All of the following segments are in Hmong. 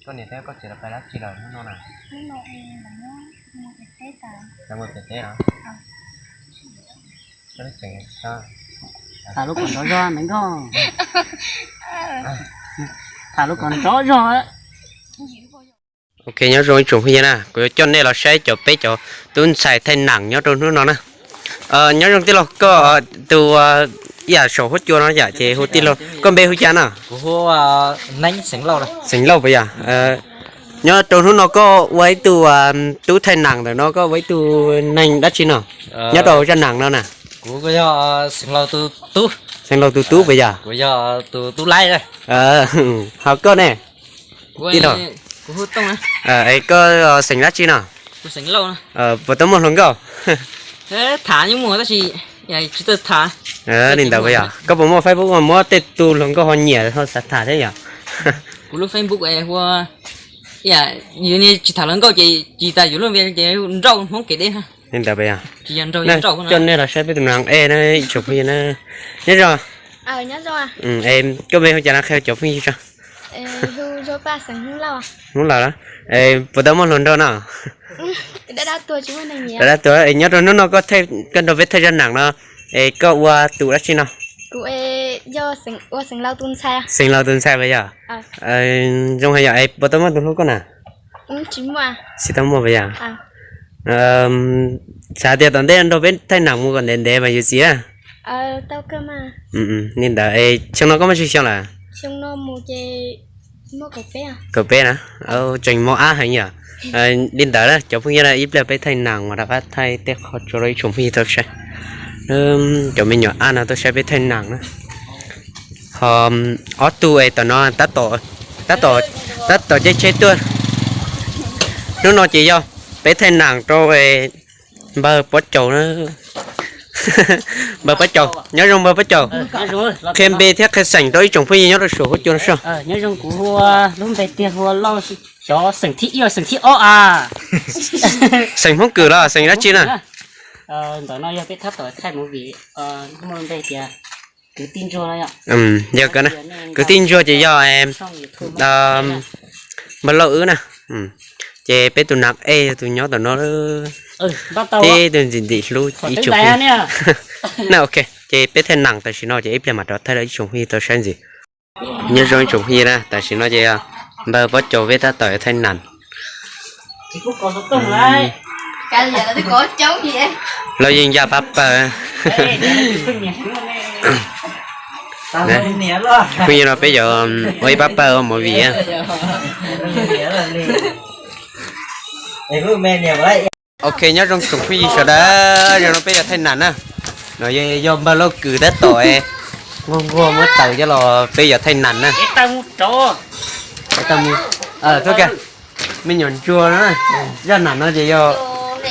Koj niam thiab koj txiv lawv pais dab tsi lawm hnub no na? Lawv mus pem teb no. Tham lub kom nrov zog me nkauj. Tham lub kom nrov zog. Ok, nyob zoo ib tsoom phooj ywg na, kuv yuav coj nej los saib cov peb cov tub ntxhais thaij nam nyob rau hnub no na. Nyob zoo tij laug, koj tus ib yam saum huab cua no yam ces hu tij laug, koj npe hu cas na? Xeev Lauj puas yog? Nyob rau hnub no koj ua ib tug tub thaij nam ntawm no, koj ua ib tug neeg dab tsi no nyob rau zaj nam no na? Xeev Lauj tus tub puas yog? Ho koj ne? Tij laug, koj xeem dab tsi no? Puas tau muaj hluas nkauj? Li ntawd puas yog? Koj puas muaj Facebook muab tej tug hluas nkauj ho nyiam ho xav tham thiab yom? Kuv lub Facebook ua, yus tsis tham hluas nkauj ces cis tas yus lub npe ces nrauj Hmoob kev deb. Li ntawd puas yog? Coj nej los saib peb tus nam ej na, ib tsoom phooj ywg na. Nyob zoo. Koj npe hu cas no qhia cov phooj ywg tso. Hmoob Lauj. Puas tau muaj hluas nraug no? Dab dab tuag, nyob rau hnub no koj nrog peb thaij zaj nam no, es koj ua tus dab tsi no? Xeev Lauj tus ntxhais puas yog? Zoo heev yom, es puas tau muaj tus hlub koj na? Tsis tau muaj puas yog? Xav tias tom ntej nrog peb thaij nam mus kom ntev ntev mas yuav txiv na. Li ntawd es xyoo no koj muaj tsawg xyoo lawm? Kaum peb na. Tseem mos ab heev yom. Li ntawd na cov phooj ywg na, ib pliag peb thaij nam mas rov qab thaij tej qho tso rau ib tsoom phooj ywg tau saib. Cov me nyuam ab no tau saib peb thaij nam na. Ho ob tug es tom no tab tom, tab tom, tab tom caij tsheb tuaj. Hnub no ces yog peb thaij nam rau npawg Pob Caus na. Npawg Pob Caus, nyob zoo npawg Pob Caus. Qhia npe thiab qhia xeem rau ib tsoom phooj ywg nyob rau saum huab cua no soj. Nyob zoo, kuv hu lub npe tiag hu Lauj, xyov xeem thib ib xeem thib ob a. Xeem Hmoob Kwm los xeem dab tsi na? Ntawm no yog peb tab tom thaij movie, muaj npe tias kwv tij ntsuag no yom. Yog kwv tij ntsuag ces yog npawg Lauj wb na. Ces peb tus nam ej yog tus nyob tom no, tib tug ntxim ntxim hlub ib tsoom phooj ywg. Na ok, ces peb thaij nam tam sim no ces ib pliag mam rov thaij rau ib tsoom phooj ywg tau saib ntxiv. Nyob zoo ib tsoom phooj ywg na, tam sim no ces npawg Pob Caus peb tab tom thaij nam. Los yeej yaj pab pawg. Phooj ywg no peb yuav ua ib pab pawg ua movie. Ok, nyob zoo tsoom phooj ywg sawv daws, zaum no peb yuav thaij nam na. No yog npawg Lauj Kwm tab tom nquag nquag muab taws coj los peb yuav thaij nam na. Me nyuam ntsuag na, zaj nam no ces yog me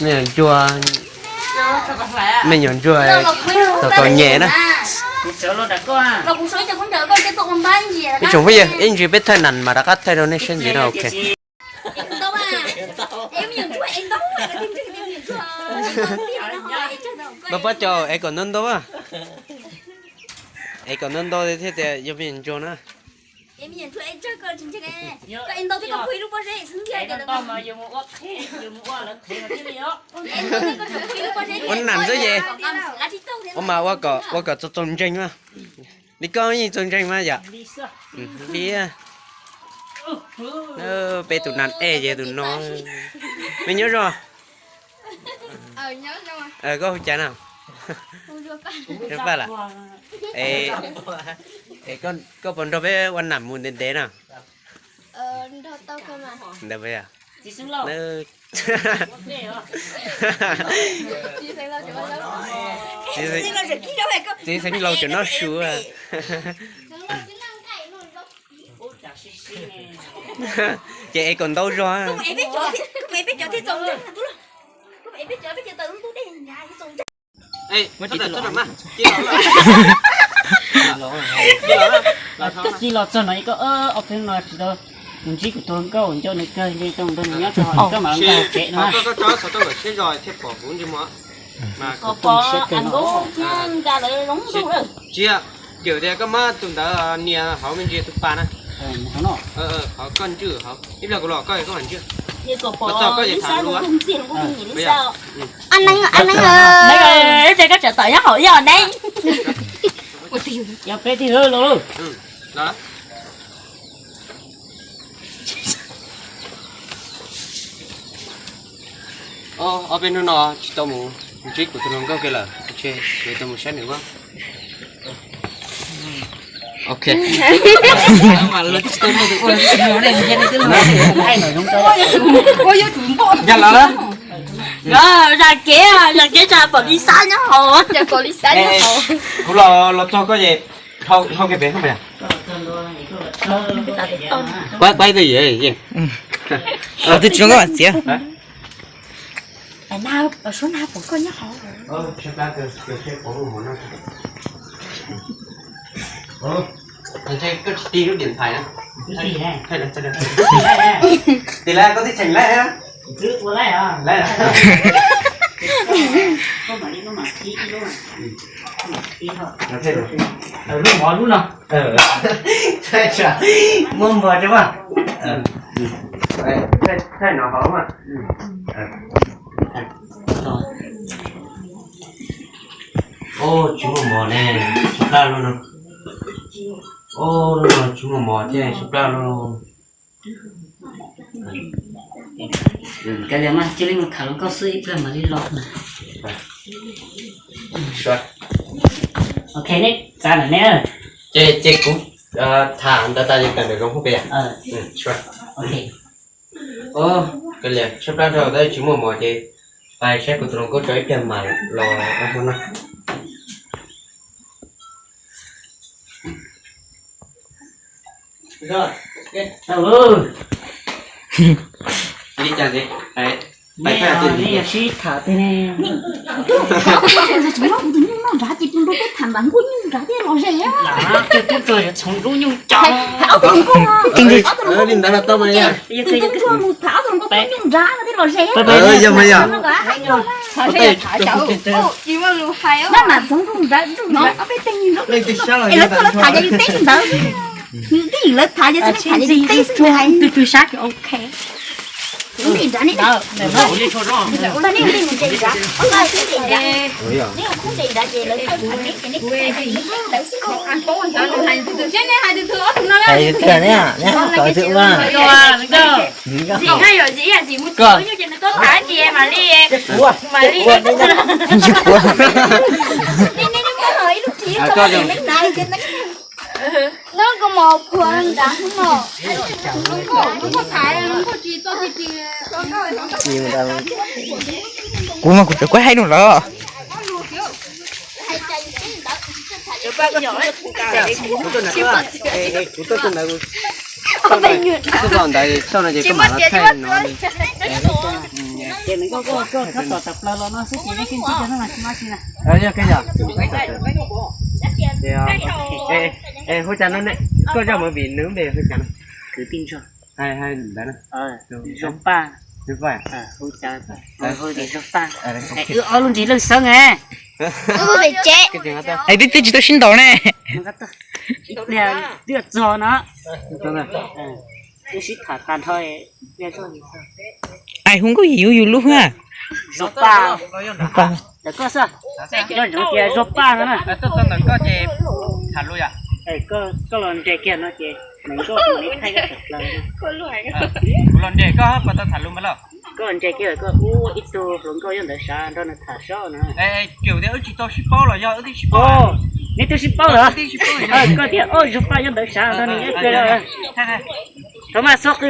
nyuam ntsuag, me nyuam ntsuag tau tau nyem na. Ib tsoom phooj ywg, ib ntsis peb thaij nam mas rov qab thaij rau nej saib ntxiv no ok. Npawg Pob Caus es kom ntau ntau, es kom ntau ntau thiaj tias yog me nyuam ntsuag na. Ua nam xwb ces, ua mas ua kom txaus txaus ntseeg mas. Li koj yeej txaus ntseeg mas yom. Peb tus nam ej ces tus no. Me nyob zoo. Koj hu cas no? Paj lawm. Es koj puas nrog peb ua nam mus ntev ntev no? Ntawd puas yog? Txiv Xeev Laus cov noj su. Ces es kom ntau zog. Tij los txog no ib koj ob peb no tsis tau mus ntsib kuv tus nkauj ncauj nws kawg li, tau nrog nws nyob tso, koj mam nkag tsev no. Tsis yog, ces tias koj muab tus ntawd nias hauv me ntsis tus pas na. Qhov koj ntswj, ib pliag kuv los koj, koj ntswj. Los txog koj ces tham lus. Ab neeb, ab neeb, ib pliag koj tseem tawm nyob hauv ib hom neeb. Yog peb tig lawm. Ob peb hnub no tsis tau mus ntsib kuv tus hluas nkauj kiag lawm, ces yuav tau mus saib nws ua. Ok. Yog los, zam kev, zam kev tsa pom li xab nyob hauv. Kuv los, los txog koj ces dhau kiag pem. Pab, pab twj ywm, twb tsis zoo koj mam txiav. Suab na pom koj nyob hauv. Koj tsis tig lub điện thoại na. Tim lawv koj twb cheem lawm. Lub mov lub no. Muab npog rau mas. Thaij no hov mas. Tsis muaj mov ne, sab plab lub no. Lub no tsis muaj mov thiab, sab plab lub no. Kav liam mas, cia li mus tham hluas nkauj xwb ib pliag mam li los na. Ok, neb txav ntawm neb. Ces, ces kuv tham ntawd tas ces tawm ntawm zoov pem. Kav liam, sab plab dhau tab tsis muaj mov ces pais saib kuv tus hluas nkauj tso ib pliag mam los ua hmo no. Li cas ces pais, pais sib tham tej ne. Kuv tus nyuj noj nrad ces tus nraug tuaj tham npam nkuaj nyuj nrad thiaj los ze. Ob tug hluas nkauj, ob tug hluas nkauj mus tham ob tug hluas nkauj nyuj nrad no thiaj los ze. Yog mas yog. Maj mam txoov nruj nrad, nruj nrad ob peb teg nruj, es lawv tuaj lawv tham ces yus teb ntawd. Yus teb yus lawv tham ces txhob tham ces yus teb xwb. Tus twg sab ces ok. Neb nce nrad, neb nce nrad, neb nce nrad ces lawv tham neb ces neb teb ntawd xwb. Txhob tham ces yus teb ntawd xwb. Kuv mas kuv tseem kuv hais rau lawv. Kuv tuaj tus ntawd, tuaj tus ntawd, koj mam los thaij no. Yog koj yog, hu cas no, koj zaj movie nws npe hu cas no? Kwv tij ntsuag. Hais ntawd na. Zoo Paj. Zoo Paj. Hu cas hu tias Zoo Paj. Wb ob lub nrig Leej Xeeb ne. Hais twb twb tsis tau sib ntaus ne. Ib pliag twb txog no. Twb sib tham tag nrho. Ais hu nkauj yim yus lub hwj. Zoo Paj. Zoo Paj. Ntawm koj xwb. Koj ntsoov tias Zoo Paj no na. Koj los nres kiag no ces nws nkauj li thaij koj tawm plaws. Kuv los nres koj puas tau tham lus mas los? Koj nres kiag koj ua ib tug hluas nkauj nyob ntawd sav nrog nws tham sob no. Ces tias wb tsis tau sib paub los yog wb twb sib paub? Neb twb sib paub lawm. Koj tias Zoo Paj nyob ntawd sav nrog nws ib tug. Thaum mas txhob qw.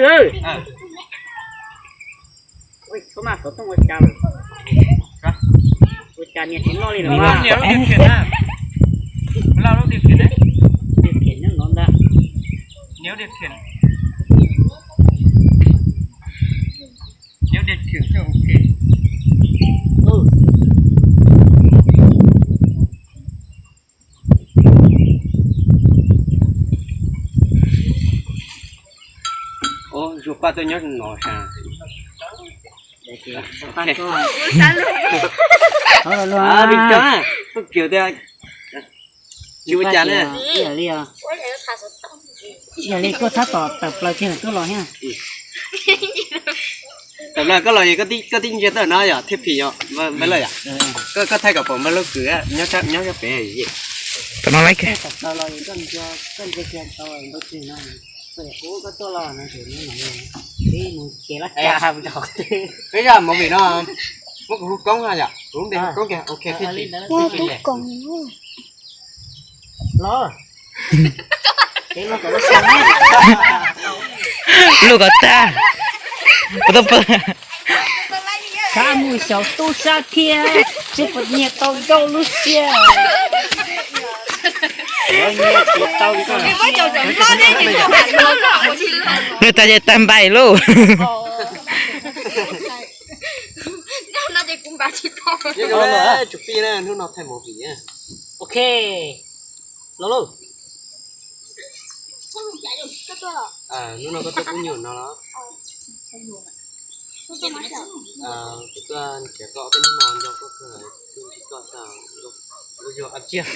Txhob mas xov tooj ua cas lawm. Ua cas niag tsis noj li no. Niag lub điều khiển na. Điều khiển nyob no ntag. Nếu điều khiển, nếu điều khiển cho ok. Ub, Zuag Paj tuaj nyob no sav. Tsis ua cas na. Yog li koj thab tom tawm plaws kiag tuaj los thiab. Tawm plaws koj los, koj tib ntsia tuaj no yog thiaj phim yog Npawg Lawj yom? Koj thaij kom pom Npawg Lawj kws nyob sab pem. Tam no lawm koj ntsia kiag tau ntawd no, ua koj tuaj los no ces mus ces laj cas rau twg. Peb zaj movie no muab kuv hu koob ha yom, kuv lub npe hu koob kiag, ok, thiaj tsis, thiaj tsis lem. Los. Lub kom tag. Sab mus xyaum tub sab thiab, seb puas nyiag tau nkauj lub siab. Nws tag ces tag npaim lauj. Tsum pij na, hnub no thaij movie. Ok, los lauj. Hnub no koj tuaj pub nyuam no los? Kuv tuaj nrhiav koj ob peb hnub no nco koj kawg, kuv ntsib koj xwb. Lub zog ab tsiaj.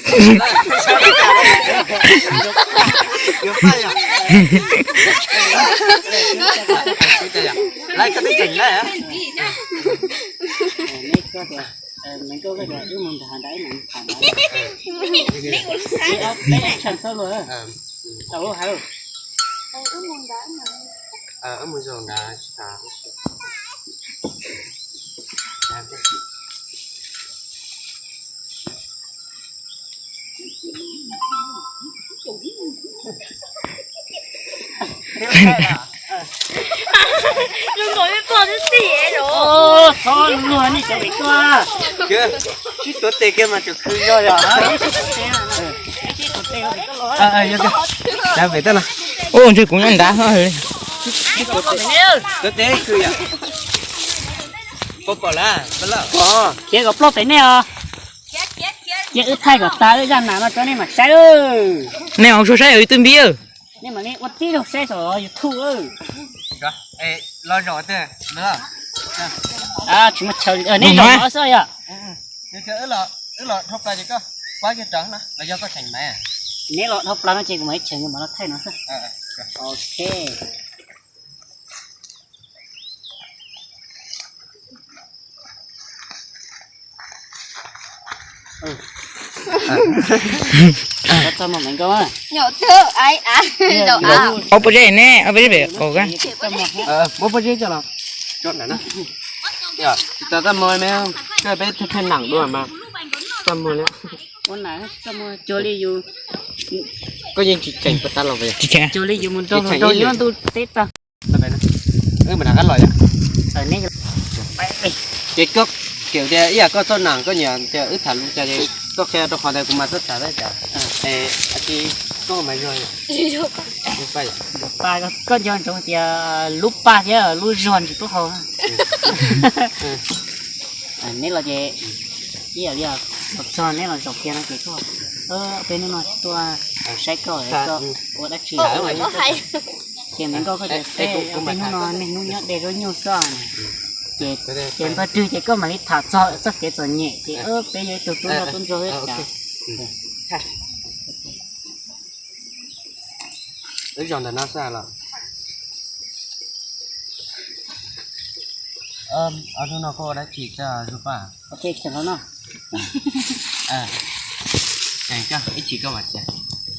Yuav faj yom? Laiv koj twb tseem laiv. Neb koj tias, Meev Nkauj koj tias wb mus nram hav nrad wb mam tham ntawd. Peb action xwb lauj. Tau hais lauj. Wb mus zog nrad. Xyov luag nej cov pem koj. Sib tuav tes kiag mas tseem khw zog yog. Sib tuav tes, sib tuav tes. Pem teb no. Ub, ntshe kuv nyob nrad. Tuav tes khw yom. Pom lawm. Khiav kom ploj pem nej os. Cia wb thaij kom tag wb zaj nas no tso nej mam saib. Nej ua tsuag saib wb twb npib. Nej mam li ua tib zaug saib saum YouTube. Los zaum twg? Tsis muaj chaw, nej zaum no xwb yom. Wb los dhau plaws ces koj pab kiag rov na, los yog koj tseem mas. Neb los dhau plaws no ces kuv mam li cheem mam los thaij no xwb. Ok. Ob pob zeb ne, ob pob zeb pem qaum. Muab pob zeb coj los. Tsis tau txaj muag me, koj peb thaij thaij nam dua mas txaj muag li. Ua nam txaj muag cuag li yus. Koj yeej tsis tseem puas tas los. Cuag li yus mus nrog luag nrog nyob ntuj teb tag. Wb mam rov qab los yom. Ces koj, ces tias ib yam koj txoj nam koj nyiam tias wb tham lus cas ces koj qhia rau qhov ntawd kuv mam txawj tham tas. Es koj mas zog. Koj nco ntsoov tias lub paj thiab lub zog ntsis tub hau. Neb los ces ib yam li txog neb los zaum kiag no ces koj, peb hnub no tuaj saib koj, koj ua dab tsi? Ces Meev Nkauj koj tias peb hnub no niaj hnub nyob de zaub nyuj xwb. Ces npawg Rwg ces koj mam li tham txog txoj kev txom nyem ces peb yog ib tug tub nrog tub ntsuag thiab cas. Wb zaum ntawm no xwb los? Ob hnub no koj ua dab tsi tso Zuag Paj? Tseem no, tseem ib chim koj mam txiav.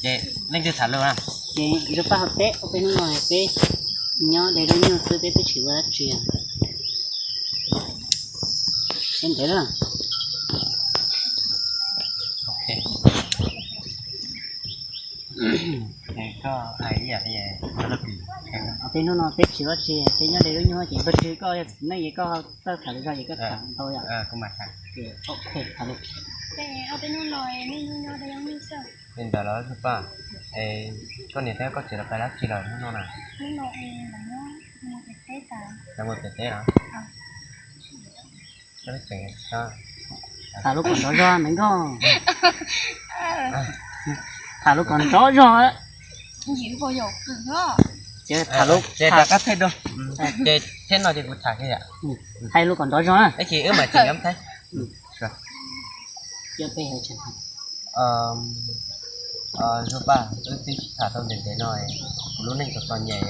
Ces leej twg tham lus na? Ces Zuag Paj hauv teb, ob peb hnub no peb nyob de zaub nyuj xwb, peb twb tsis ua dab tsi. Peb ntev lawm. Ob peb hnub no peb tsis ua dab tsi, peb nyob de zaub nyuj ces npawg Rwg koj yog txiv neej ces koj txawj tham lus zog ces koj tham ntau yom. Ces tham lus. Li ntawd los Zuag Paj, koj niam thiab koj txiv lawv pais dab tsi lawm hnub no na? Lawv mus pem teb los? Tham lus kom nrov zog Meev Nkauj. Tham lus kom nrov zog. Ces tham lus, ces rov qab thaij dua. Ces thaij no ces kuv tham kiag yom. Hais lus kom nrov zog na. Ib chim wb mam tseem nyob Thaib. Cia peb hais tseem. Zuag Paj, wb twb sib tham tau ntev ntev no, kuv lub neej txom txom nyem,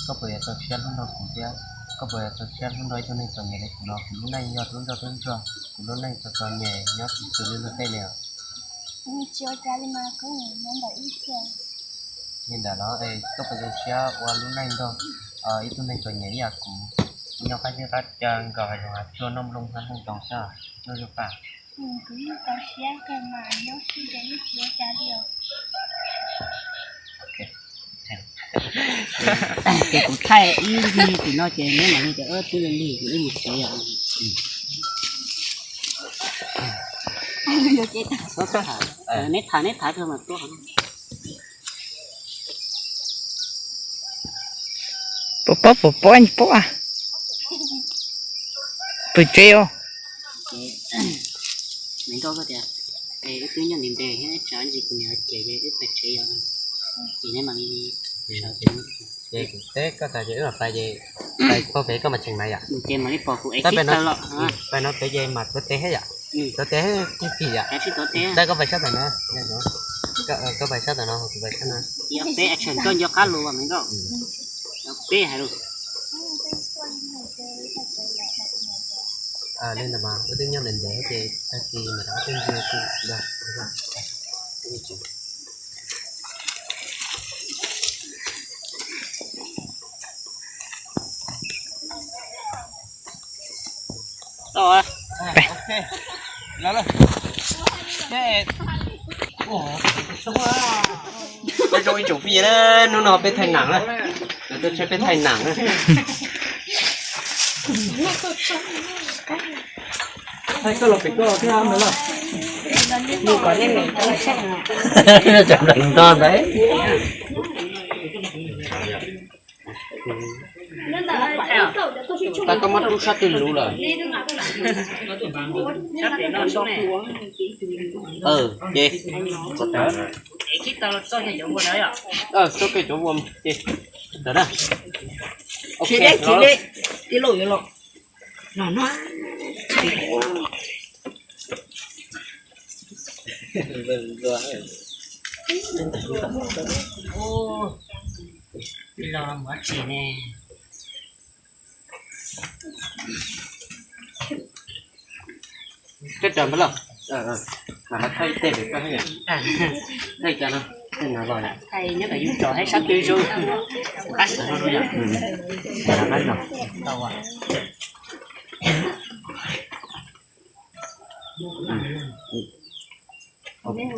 koj puas yuav txaus siab hlub nrog kuv thiab? Koj puas yuav txaus siab hlub nrog ib tug neeg txom nyem li kuv no? Kuv lub neej yog tub nrog tub nrog, kuv lub neej txom txom nyem nyob tsis xws li luag tej li os. Li ntawd los koj puas txaus siab ua lub neej nrog ib tug neeg txom nyem ib yam kuv, nyob qab zej qab cua nkaum hav zoov hav tsuag noj nplooj hmab noj ntoo xwb, Zuag Paj? Ces kuv thaij ib ncig tim no ces neb mam li tias twb lig lig ces wb mus tsev os. Neb tham neb tham mas tuaj. Puas paub puas paub paub? Pw tsev os. Neb nkauj koj tias, wb twb nyob ntev ntev thiab, tsam ntsis kuv niam ces wb pais tsev os. Ces neb mam li sawv. Ces kuv teb koj tas ces wb mam pais ces, pais pog pem koj mam tseem mas yom. Ces mam li pom kuv ev tib taws los. Pais no pem ces mam tuav tes thiab yom. Tuav tes thiab tig pim yom. Tab koj pais sab tom no, koj pais sab tom no, kuv pais sab no. Peb action koj nco qab lus me nkauj. Peb hais lus. Li ntawd mas wb twb nyob ntev ntev ces tag kis mam rov qab tuaj ncig. Peb zoo ib tsoom phooj ywg na, hnub no peb thaij nam na, tuaj tshawb peb thaij nam na. Thaij koj los pem koj thiab no los. Tsam nto ntawd. Tag koj muab rub sab twg lus lawm? Ces txog pem cov vua ces tawm na. Tsis deb tsis deb, tij laug yuav los. Los mus tsis ne. Teb rau npawg Lauj, mas thaij tej pem koj thiab, thaij cas no, thaij no los, thaij nyob tom yus tso thiab sab twg zoo, qab sim no zoo yom. Koj nej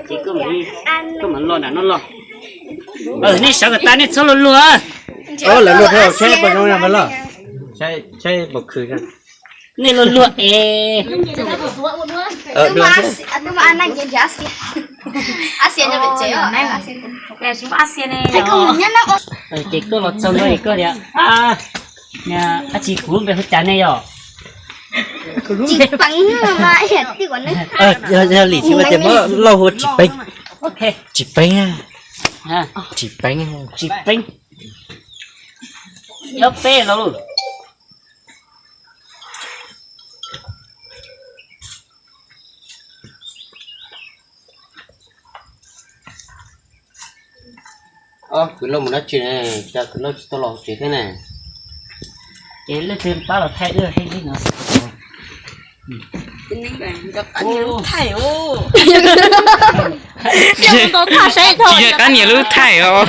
kwv kwv es. Koj mam los nram no los. Nej sawv kom tas, nej txhob luag luag. Lawv luag thiab, saib puas zoo, saib puas khwv. Nej luag luag es. Ces koj los txog no es koj tias, dab tsi kuv lub npe hu cas ne yom? Yog li tsis ua tias muab Lauj hu ua Tsis Peeb. Tsis Peeb, Tsis Peeb, Tsis Peeb. Nyob peb los. Kwv Lauj mus dab tsi ne? Cas Kwv Lauj tsis tau los tsev thiab ne? Ces leej twg pab los thaij wb thiab no. Tsis yog qab niam lub thaij os.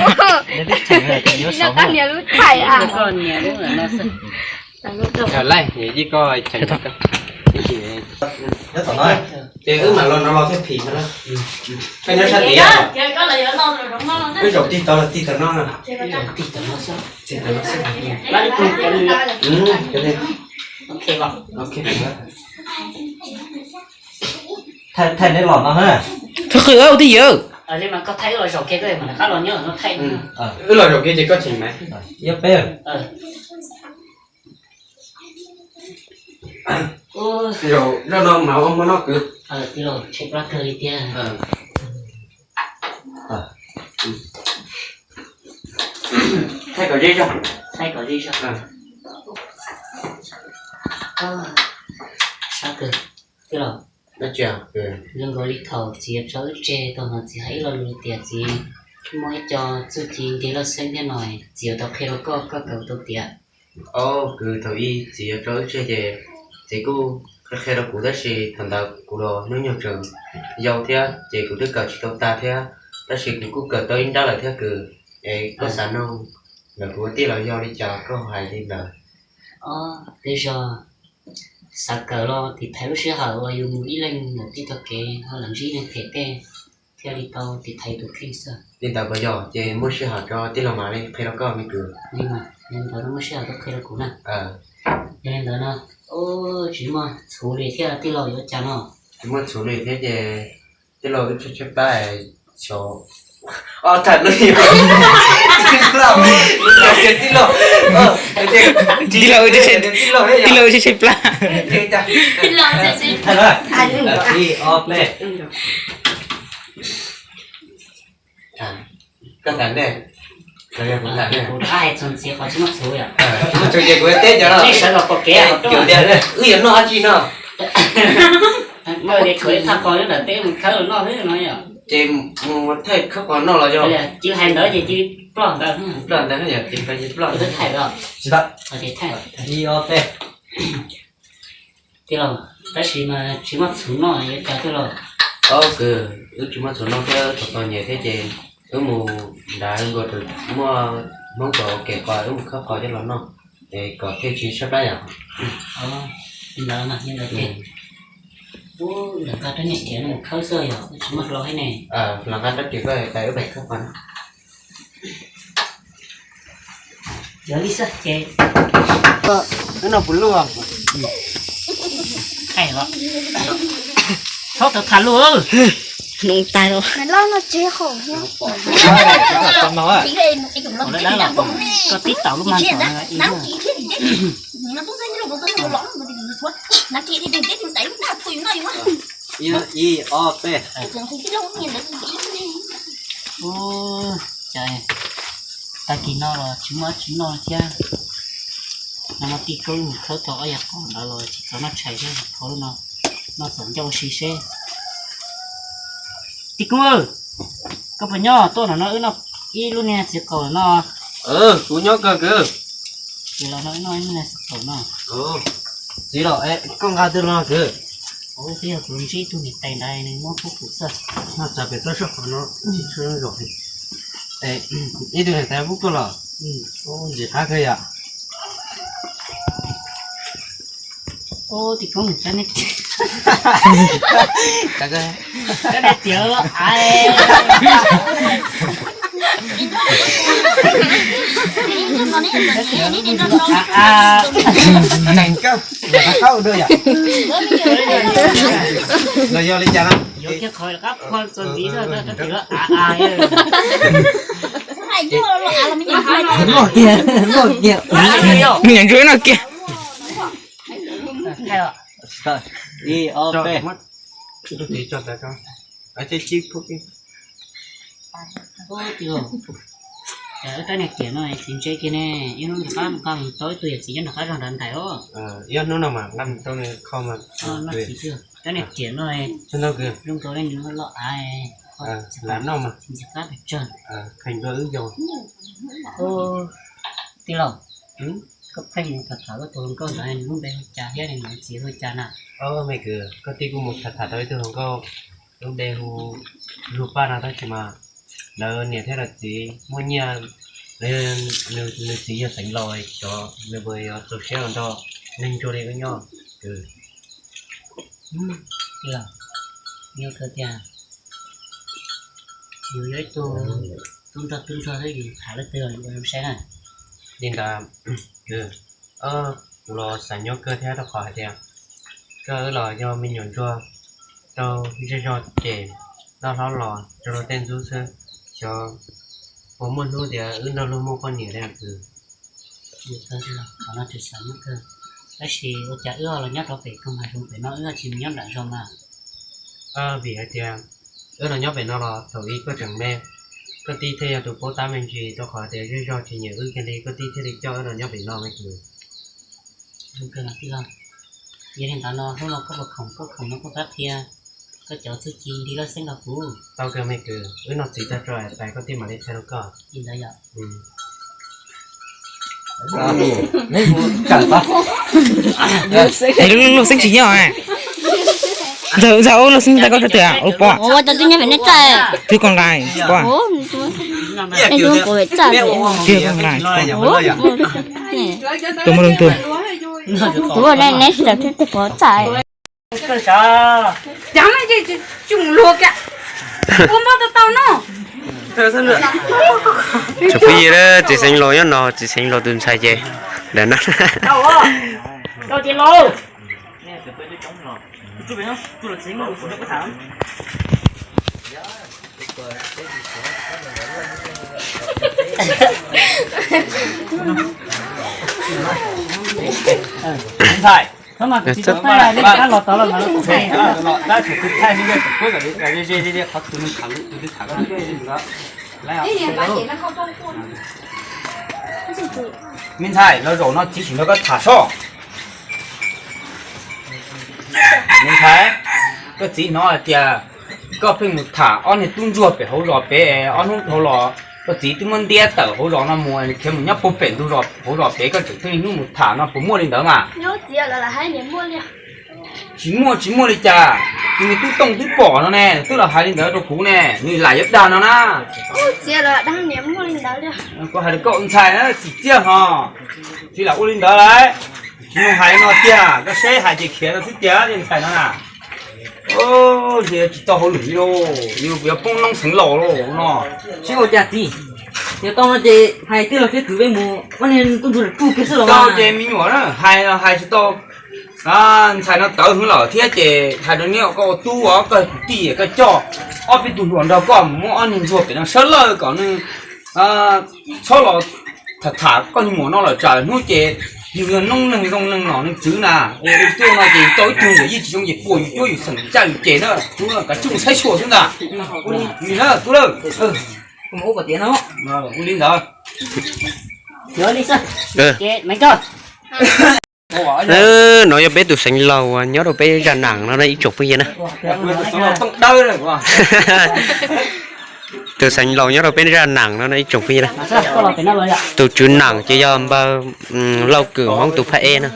Laij, ces wb mam los no los thiaj phim no. Koj nyob sab tid, wb zaum tig tau los tig tau no. Tig tau no xwb. Thaij, thaij neb los no ha. Qhwv qhwv ua twj ywm. Li mas koj thaij wb los zaum kiag, koj mam rov qab los nyob no thaij. Wb los zaum kiag ces koj tseem mas. Ib peb. Zaum no mas ua hmo noj kwv. Tij laug, tshaib plab kawg li tiag. Thaij kom ze zog. Thaij kom ze zog. Sab kawg. Tij laug, zoo nkaus li thaum txiv yuav tso wb tseg tau no txiv hais ib lo lus tias txiv muaj ib co txuj ci ntiag loj xeeb thiab no, txiv yuav tau qhia rau koj, koj kawm tau tias. Au, kwv, thaum ub txiv yuav tso wb tseg ces txiv kuj qhia rau kuv tab sis thaum ntawd kuv los hnub nyoog tseem yau thiab ces kuv twb kawm tsis tau tag thiab, tab sis kuv kuj kawm tau ib nrab lawm thiab kwv. Es koj xav nug ntawm kuv ua tij laug yog li cas koj hais li ntawd. Tej zaum xav kawm los tiv thaiv lub sij hawm uas yus mus ib leeg mus tij tau kev ho los ntsib ib leeg phem tej thiaj li tau tiv thaiv tus kheej xwb. Li ntawd puas yog? Ces muaj sij hawm tso tij laug mam li qhia rau koj me kwv. Li mas, li ntawd no muaj sij hawm koj qhia rau kuv na. Yog li ntawd no, tsis muaj txhuv li thiab tij laug yuav ua cas no? Tsis muaj txhuv li thiab ces tij laug wb tshaib tshaib plab xyov. Tham lus tij laug, tij laug wb tshaib tshaib plab. Ib ob peb. Koj tham nej, los yog kuv tham nej? Kuv rov qab hais txog ntxiv qhov tsis muaj txhuv yom. Tsis muaj txhuv ces kuv teb cov no. Nej sawv los pom kev. Wb yuav noj dab tsi no? Koj tias tshuav ib thaj qos nyob nram teb mus khawb los noj xwb no yom. Ces mus thaij khawb qos noj los yog? Cia hais ntawd ces cia ploj ntawd. Ploj ntawd yom, ces peb cia ploj ntawd. Tsis tau. Ib ob peb. Tij laug, tab sis mas tsis muaj txhuv noj yuav cas tij laug? Au kwv, wb tsis muaj txhuv noj thiab txom txom nyem thiab ces wb mus nrad nkaus muaj Hmoob pom ua ke qos wb mus khawb qos coj los noj es kom thiaj tsis tshaib plab yom. Ntawd mas, ntawd ces wb lam nqa rab niag riam no mus khawb xwb yog tsis muaj hlau thiab ne. Lam nqa rab riam koj tais wb pais khawb qos na. Yog li xwb ces wb noj puas luaj? Thaij los, txhob tau tham lus. Noo tas los. Koj tib tau lub mas tom no. Ib ob peb. Cas tag kis no los tsis muaj tsis noj thiab. No mas tij koob mus khawb tau ob yam qos ntawd los tsis txaus noj tshais thiab, qhov no noj txaus ncauj ua si seb. Tij koob, koj puas nyob? Tuaj no no wb noj ib lub niag txiv qaum no. Kuv nyob kawg kwv. Ces los no wb noj ib lub niag txiv qaum no. Txiv los, koj nqa twg los kwv? Twb yog kuv ntsib tus niam tais ntawd nws muab pub kuv xwb. No tsam pem txoj sab qhov no, ib tug niam tais pub koj los. Ntxim qab kawg yom. Tij koob, koj tias neeg koj los qab dua yom. Los yog li cas no? Yuav kiag qhov qab phua txuas ntxiv xwb, koj tias a a. Luaj kiag, luaj kiag. Me nyuam ntsuag no kiag. Ib ob peb. Rab niag riam no txiv ntse kiag ne, ib hnub rov qab nqa mus rau ib tug yawm txiv nyob nram qab zog nrad ntais os. Ib hnub no mas nqa mus rau nws kho mas. Rab niag riam no zoo nkaus li nws loj av, lam noj mas ntxim qab pes tsawg. Kheev dua wb yau. Tij laug, koj pheej mus tham tham koj tus hluas nkauj ntawd, nws lub npe hu cas thiab nws niam txiv hu cas na? Me kwv, koj tij kuj mus tham tham tau ib tug hluas nkauj, lub npe hu Lug Paj no tab sis mas lawv niam thiab lawv txiv muaj nyiaj, nws txiv yog xeev laus, xyov nws puas yuav txaus siab los nrog neeg ntsuag li wb nyob. Tij laug, yog kawg tiag, yus yog ib tug tub nrog tub nrog xwb, yus tham leej twg los yus ua zoo saib na. Li ntawd, kuv los xav nyob kawg thiab rau qhov hais tias koj wb los yog me nyuam ntsuag, Tau zej zog ces loj hlob los rau luag tej ntxub xwb, xyov puas muaj hnub tias wb nrog luag muaj poj niam li kwv. Qhov no tsis xav muaj kawg, tab sis ua cas wb los nyob rau pem koog hav zoov pem no wb tsis mus nyob nram zos mas? Vim hais tias wb los nyob pem no los thaum ub koj tseem me, koj tij thiaj yog tus paub tab me ntsis, rau qhov tias zej zog tsis nyiam wb kiag li koj tij thiaj li coj wb los nyob pem no me kwv. Yog li ntawd no hnub no koj puas khoom, koj khoom no koj pab qhia koj cov txuj ci nti loj xeeb rau kuv. Tau kawg me kwv, wb noj txiv tag tso pais koj tij mam li qhia rau koj. Li ntawd yom. Luj xeeb tsis nyob. Ntxawg, ntxawg ua luj xeeb tag koj tso twg ua pom? Ua tau twb nyob pem nej txaj. Twb koom nqai pom. Nej twb ua pem txaj. Twb koom nqai pom. Tus muaj lub ntuj. Tus neb neb tsis tau twb pem txaj. Cov no ces tsis mus luag kiag. Ua npoj tau tau no. Tsoom phooj ywg, txiv xeev laus nyob no, txiv xeev laus tus ntxhais ces ntawm no. Ntxhais, txiv tseem pab los tod los mas txiv tseem thaij, txiv tseem thaij li yog tseem kuab kom ze ze ze qhov tus nws tham, tus twg tham koj. Me ntxhais, los zaum no txiv tsis nrog koj tham soj. Me ntxhais, koj txiv hnov hais tias koj pheej mus tham ob niag tub ntsuag pem hauv zos pem, ob hnub dhau los koj txiv twb muab ntiab tawm hauv zos no mus, khiav mus nyob puag pem ntug zos hauv zos pem, koj tseem pheej niaj hnub mus tham no puas muaj li ntawd mas? Tsis muaj, tsis muaj li cas. Tus me tub Tooj twb pom no ne, twb los hais li ntawd rau kuv ne, nws lam yuav dag no na. Kuv hais rau koj ntxhais na, txiv txiaj ho, tsis lam ua li ntawd lawm. Tsis mus hais no tiag, koj seb hais ces khiav tau xwb tiag li ntxhais no na. Ces tsis tau hauj lwm li lauj, yus yuav poob noob xeev laus lauj no. Seb ua cas txiv, yog tau no ces hais twb los thiab kwv peb mus muab niag tub ntsuag lawm puag kiag xwb los tau. Ces me nyuam na, hais los hais tsis tau. Ntxhais no tawv heev lawm thiab ces hais rau niam koj ua tub os, koj tus tij koj coj ob peb tug hluas nrog koj mus muab ob niag ntsuag pem no sawv lawj kom nws txhob los tham tham koj niag muam no lawm, tsam lawm hnub ces yus yog noob neeg zoo neeg nom neeg tswv na. Ua tub no ces tau ib tug ntawm yij tsis zoo ces puas yus cuab yus xeem caj yus ces na. Tub, kav tsij mus saib xyuas xwb ntag. Ua li na tub lawm. Ua li ntawd. No yog peb tus xeev laus uas nyob rau peb zaj nam no ib tsoom phooj ywg na. Tus xeev laus nyob rau peb zaj nam no ib tsoom phooj ywg na. Tus tswv nam ces yog npawg Lauj Kwm Hmoob tus phab eb na.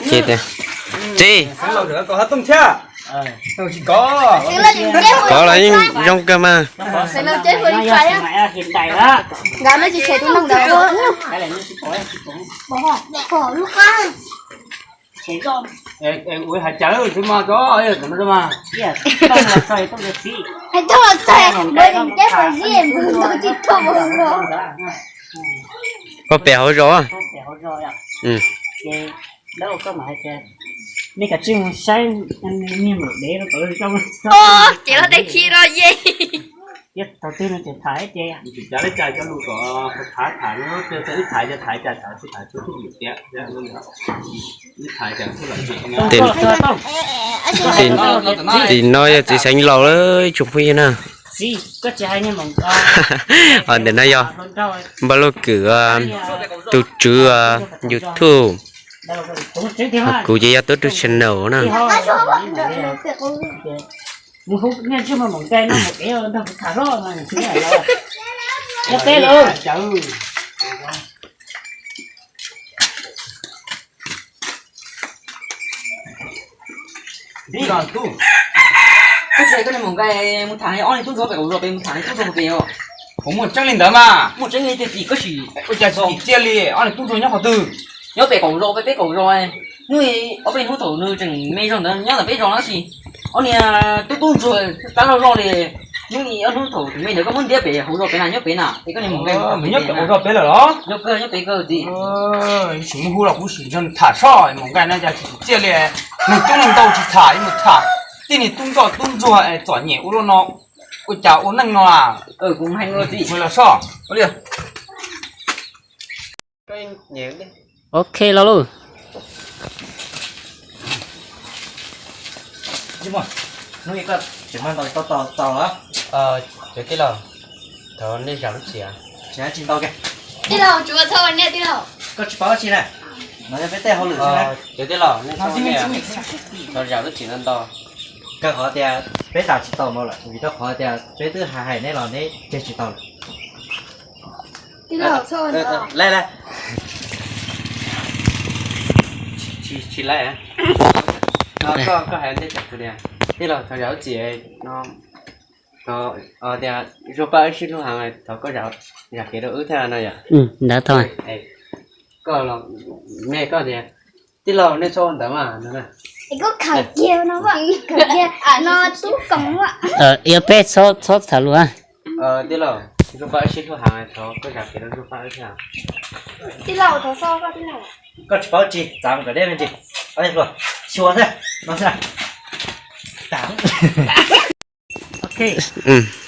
Ces, txiv, kov los yeej zoo kawg mas. Ua hais cas xwb mas, koj pem hauv zos. Ces lub teb khi rau ye. Tim no yog txiv xeev laus lawm ib tsoom phooj ywg na. Ntawm no yog npawg Lauj Kwm tus tswv YouTube, kuv ces yog Tub Rwg channel na. Koj tsis hais koj niag maum nqaij mus tham ob niag tub ntsuag pem qaum zos pem, mus tham niag tub ntsuag pem os. Puas muaj tseeb li ntawd mas? Muaj tseeb li tiag tim koj sim. Ua cas tsis txiaj li, ob niag tub ntsuag nyob qhov twg? Nyob pem qaum zos, pem peb qaum zos. Hnub, ob peb hnub thaum nws tseem me zog ntawd nyob ntawm peb zos no tab sis Ob niag tub tub ntsuag tab loj loj li, hnub ib ob hnub thaum tus me ntawd koj muab ntiab pem hauv zos pem na, nyob pem na, es koj niag mus nqaij nyob pem hauv zos pem lawm los? Nyob pem, nyob pem koj txiv. Ib sim muaj hub los kuv sim nrog nws tham soj, mus nqaij no cas tsis tsim txiaj li, neeg coob neeg ntau tsis tham, mus tham tib niag tub ntsuag tub ntsuag txom nyem ua luaj no, ua cas ua neej no a? Mus los soj. Ok los lauj. Hnub ib koj tseem mag ntaus tau tau los? Cov tij laug, thov nej zam lub txim. Tsis ntau. Tij laug, tsuav txhob ua niaj tij laug. Koj tsis paub dab tsi na, no yog peb tej hauj lwm xwb na. Cov tij laug, nej txhob ua niaj, thov zam lub txim ntau ntau. Rau qhov tias peb zam tsis tau no lawm, vim rau qhov tias peb twb hais hais neb los neb tseg tsis tau lawm. Tij laug, txhob ua ntawd. Laib, laib. Tsis laib. Koj hais ntej tias, tij laug thov zam lub txim no, tias zuaj paj wb sib hlub heev, thov koj zam kev rau wb thiab no yom. Ntawd tau. Koj los, nej koj tias, tij laug nej txhob ua ntawd mas no. Es koj khawm kiag no, khawm kiag no tub koom. Yog peb txhob txhob tham lus. Tij laug, zuaj paj wb sib hlub heev, thov koj zam kev rau zuaj paj wb thiab. Tij laug, thov txhob koj tij laug. Koj tsis paub tsi, txav mus kom deb me ntsis. Xyuas thiab no xwb. Ok.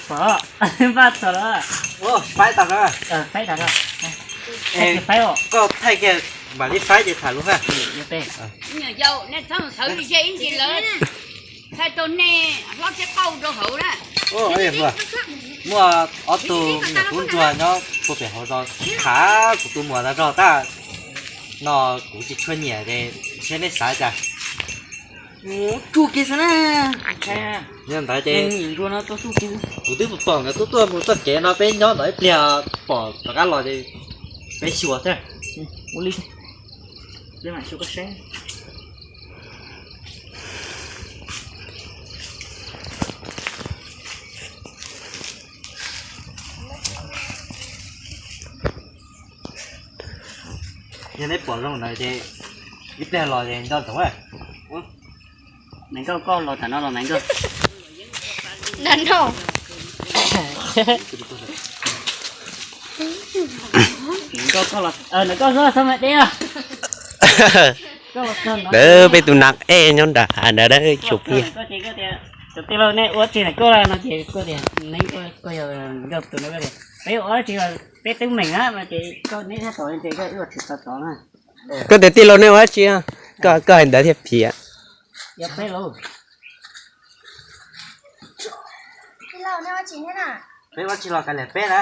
Pom, npaj txog lawm. Faib tas lawm. Faib tas lawm. Koj thaij kiag mam li faib ces tham lus ha. Nyuam yaus nej txhob sawv ze ib ntsis lawm, thaij tau nej hlob thiab qauj rau hauv na. Muaj ob tug niam tub ntsuag nyob puag pem hauv zos, khav kuv tus muam tas zog tag no, kuv tsis tshua nyiam ces seb nej xav cas. Tsuj kiag xwb na. Yog ntawd ces kuv twb pom nkawd tuaj tuaj mus txoj kev no, peb nyob ntawm ib pliag pom rov qab los ces peb xyuas thiab. Yog neb pom zoo ntawd ces ib pliag los ces nco ntsoov. Nees Nkauj, koj los tham no los Nees Nkauj? Nees Nkauj, koj los, Nees Nkauj, xab mas deb. Peb tus nas ej nyob nram hav ntawd, tsuas plig. Tus tij laug, nej ua tsi na? Koj no ces koj tias, Nees Nkauj, koj yog Nkauj tus no, koj tias peb ua dab tsi los peb teeb meem na no ces koj neb thiaj tod ces koj ua tsis tau tod na. Koj tias tij laug, nej ua dab tsi? Koj hais ntawd thiaj phiv. Yog peb los, peb ua tsi los kav liam peb na.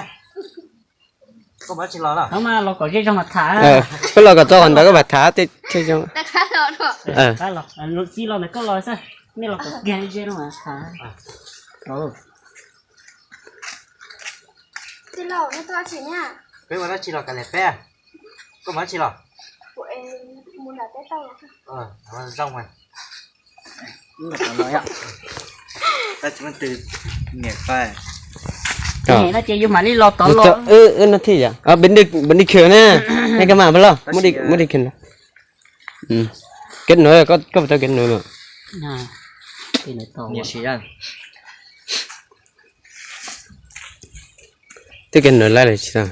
Koj ua tsi los, los kom zej zog mas tham. Peb los kom txog qhov ntawd koj mam tham tej zog. Tij laug, ntawm koj los xwb, nej los kom kiag ze no mas tham. Tij laug, nej tuaj ua tsi na? Peb ua dab tsi los kav liam peb. Koj ua tsi los? Zoo. Niam no ces yus mam li los tod los. Wb no thiaj yom, bd khw na, nej kab mas pab los, muab di khw na. Kết nối, koj puas tau kết nối mas? Twb kết nối laib lawm tsis tau.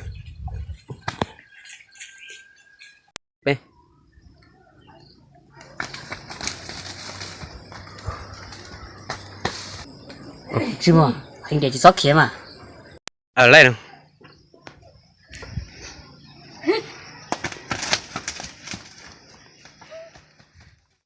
Tsis muaj, heev ces tsis txhob khiav mas. Laij no.